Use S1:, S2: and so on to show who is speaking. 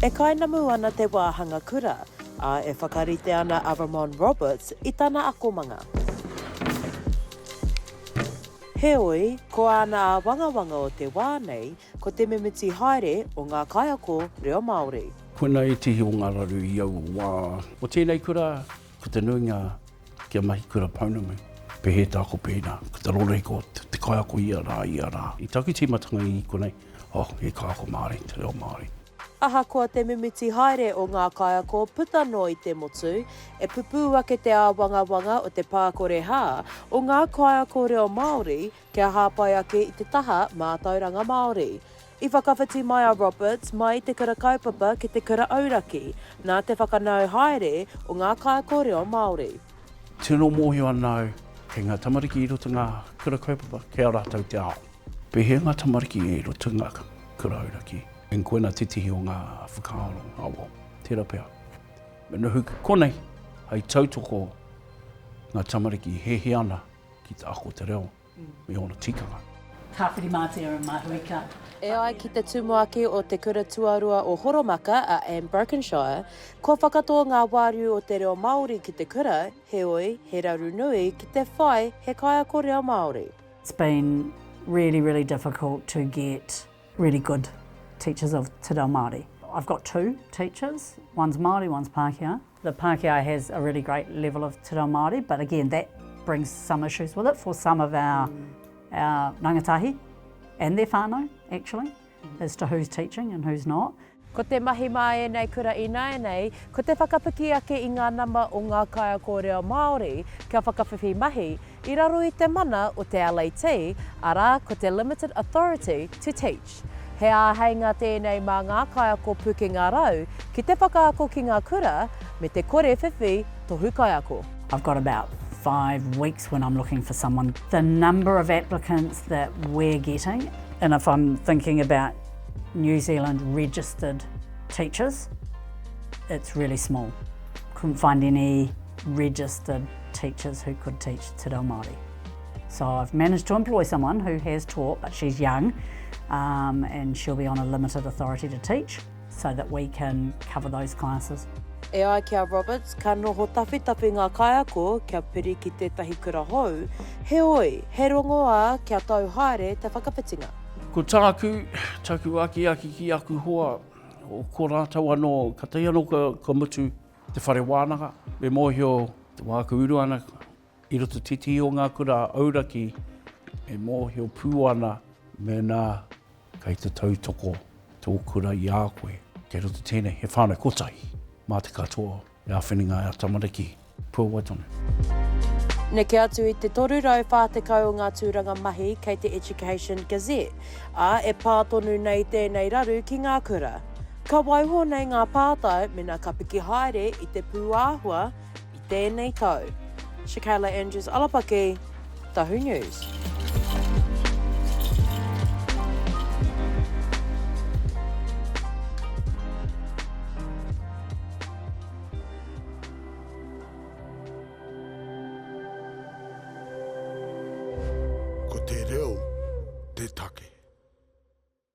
S1: E kainamu ana te wāhanga kura, ā, e whakarite ana a Ramon Roberts i tana akomanga. Heoi, ko āna āwangawanga o te wā nei, ko te mimiti haere o ngā kaiako reo Māori.
S2: Koinā ētehi o ngā raru i aua wā. O tēnei kura, ko te nuinga kia mahi kura pounamu. Pēhea tāku pēnā, ko te rorohiko, te kaiako ia rā, ia rā. I taku tīmatanga i konei, oh, he kaiako Māori, te reo Māori.
S1: Ahakoa te mimiti haere o ngā kaiako puta noa i te motu, e pupū ake te āwangawanga o te pākorehā o ngā kaiako reo Māori kia hāpai ake i te taha mātauranga Māori. I whakawhiti mai a Roberts mai i te kura kaupapa ki te kura auraki nā te whakanau haere o ngā kaiako reo Māori.
S2: Tino mōhio ana au kei ngā tamariki i roto ngā kura kaupapa kei a rātou te ao. Pēhea ngā tamariki i roto ngā kura auraki? And koina tētehi o ngā whakaaro, ah well, tērā pea. Me noho ki konei hei tautoko ngā tamariki e hiahia ana ki te ako te reo me ōna tikanga.
S3: Tāwhirimātea and Mahuika.
S1: E ai ki te tumuaki o Te Kura Tuarua o Horomaka, a Anne Brokenshire, kua whakatō ngā wāriu o te reo Māori ki te kura, heoi, he raru nui ki te whai he kaiako reo Māori.
S3: It's been really, really difficult to get really good teachers of te reo Māori. I've got two teachers, one's Māori, one's Pākehā. The Pākehā has a really great level of te reo Māori, but again, that brings some issues with it for some of our, mm. our rangatahi and their whānau, actually, as to who's teaching and who's not.
S1: Ko te mahi mā ēnei kura ināianei, ko te whakapiki ake i ngā nama o ngā kaiako reo Māori kia whakawhiwhi mahi i raro i te mana o te LAT, arā, ko te Limited Authority to Teach. He āheinga tēnei mā ngā kaiako pukenga rau ki te whakaako ki ngā kura me te kore whiwhi tohu kaiako.
S3: I've got about five weeks when I'm looking for someone. The number of applicants that we're getting, and if I'm thinking about New Zealand registered teachers, it's really small. Couldn't find any registered teachers who could teach Te Reo Māori. So I've managed to employ someone who has taught, but she's young, um, and she'll be on a limited authority to teach so that we can cover those classes.
S1: E ai ki a Roberts, ka noho tawhitawhi ngā kaiako kia piri ki tētahi kura hou, heoi, he rongoā kia tau haere te whakawhitinga.
S2: Ko tāku, taku akiaki ki aku hoa, ko rātou anō, katahi anō ka, ka mutu te whare wānanga, me mōhio te wā ka uru ana i roto tētehi o ngā kura auraki e mōhio pū ana mēnā kei te tautoko tō kura i a koe. Kei roto tēnei, he whānau kotahi mā te katoa e āwhina ngā tamariki. Puawai tonu.
S1: Neke atu i te 340 o ngā tūranga mahi kei te Education Gazette, ā, e pā tonu nei tēnei raru ki ngā kura. Ka waiho nei ngā pātai mēnā ka piki haere i te pūāhua i tēnei tau. Shakayla Andrews Alapaki, Tahu News.
S4: Ko te reo.